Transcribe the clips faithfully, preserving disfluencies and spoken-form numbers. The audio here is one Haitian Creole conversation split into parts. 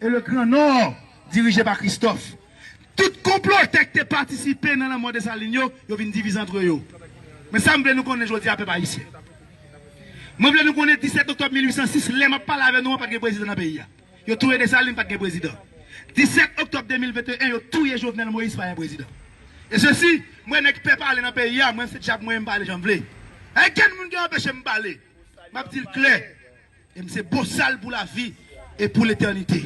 e le Grand Nord, dirije pa Christophe. Tout konplotè ki te patisipe nan lanmò Desalin yo, yo vin divize antre yo. Men sa m vle nou konnen jodi a, pèp ayisyen. Mwen vle nou konnen disèt oktòb mil uit san sis, lè m ap pale avè nou an, pa t gen prezidan nan peyi a. Yo touye Desalin, pa t gen prezidan. Disèt oktòb de mil venteyen, yo touye Jovenel Moïse, pa gen prezidan. E sesi, mwen nèg pè pale nan peyi a, mwen se dyab mwen, m pale jan m vle. Okenn moun ki anpeche m pale. M ap di l klè. E m se bosal pou lavi e pou letènite.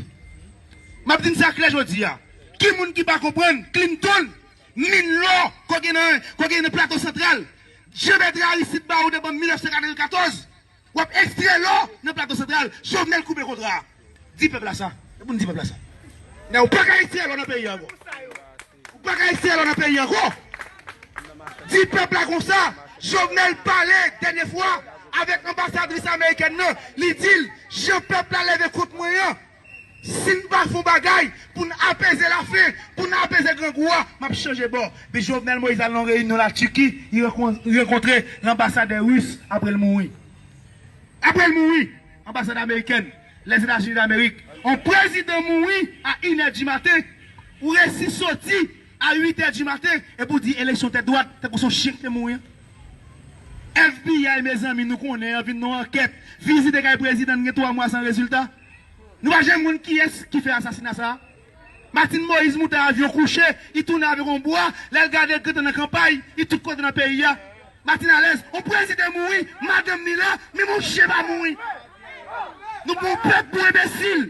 M ap di n sa klè jodi a. Ki moun ki pa konprann? Clinton, min lò, koke nan, koke nan Plato Santral. Jean Bertrand Aristide ba ou depi mil nèf san katrevenkatòz. W ap ekstrè lò nan Plato Santral. Jovenel koupe kontra a. Di pèp la sa. E pou n di pèp la sa. Men ou pa ka ekstrè lò nan peyi a ankò. Ou pa ka ekstrè lò nan peyi a ankò. Di pèp la konsa, Jovenel pale dènye fwa avèk anbasadris amerikèn nan, li di l, jan pèp la leve kont mwen an, si n pa fè yon bagay pou n apeze lafen, pou n apeze grangou a, m ap chanje bò. Epi Jovenel Moïse al nan yon reyinyon Latiki, li rankon-, rankontre lanbasadè ris apre l mouri. Apre l mouri, anbasadè amerikèn, Lèzetazini Damerik, yon prezidan mouri a inè di maten, ou resi soti a uit è di maten, epi w di eleksyon tèt dwat, tankou se yon chen ki te mouri an. F B I, mezanmi, nou konnen an, vin nan yon ankèt, vizite kay prezidan, n gen twa mwa san rezilta. Nou pa janm konn kiyès ki fè asasina sa a. Martine Moïse moute avyon kouche, li tounen avèk yon bwa, lè l gade gentan nan kanpay, li tout kote nan peyi a. Martine alèz, yon prezidan mouri, madanm li la, men yon chen pa mouri. Nou pran yon pèp pou enbesil.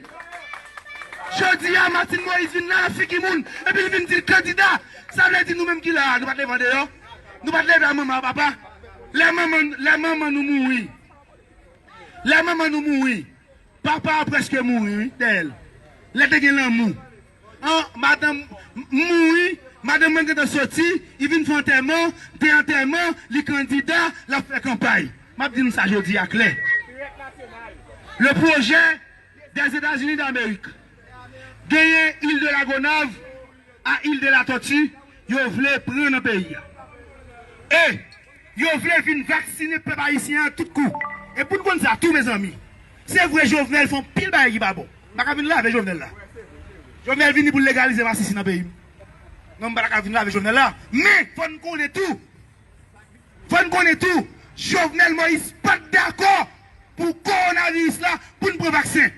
Jodi a, Martine Moïse vin la nan figi moun, epi l vin di l kandida. Sa vle di nou menm ki la a, nou pa t leve andeyò? Nou pa t leve a manman a papa? Lè manman, lè manman nou mouri, lè manman nou mouri, papa a prèske mouri, wi, dèyè l. Lè te gen lanmou. An, madanm m-, mouri, madanm mwen gentan soti, li vin fè antèman, de antèman, li kandida, l ap fè kanpay. M ap di nou sa jodi a klè. Le projet des États-Unis d'Amérique. Genyen Île de la Gonâve, a Île de la Tortue, yo vle pran nan peyi a. E yo vle vin vaksinen pèp ayisyen an tout kou. E pou n konn sa tou, mezanmi, se vre Jovenel fè yon pil bagay ki pa bon. M pa ka vin lave Jovenel la. Jovenel vini pou l legalize masisi nan peyi m. Non, m pa ta ka vin lave Jovenel la. Men, fò n konnen tou, fò n konnen tou, Jovenel Moïse pa t dakò pou kowonaviris la, pou n pran vaksen.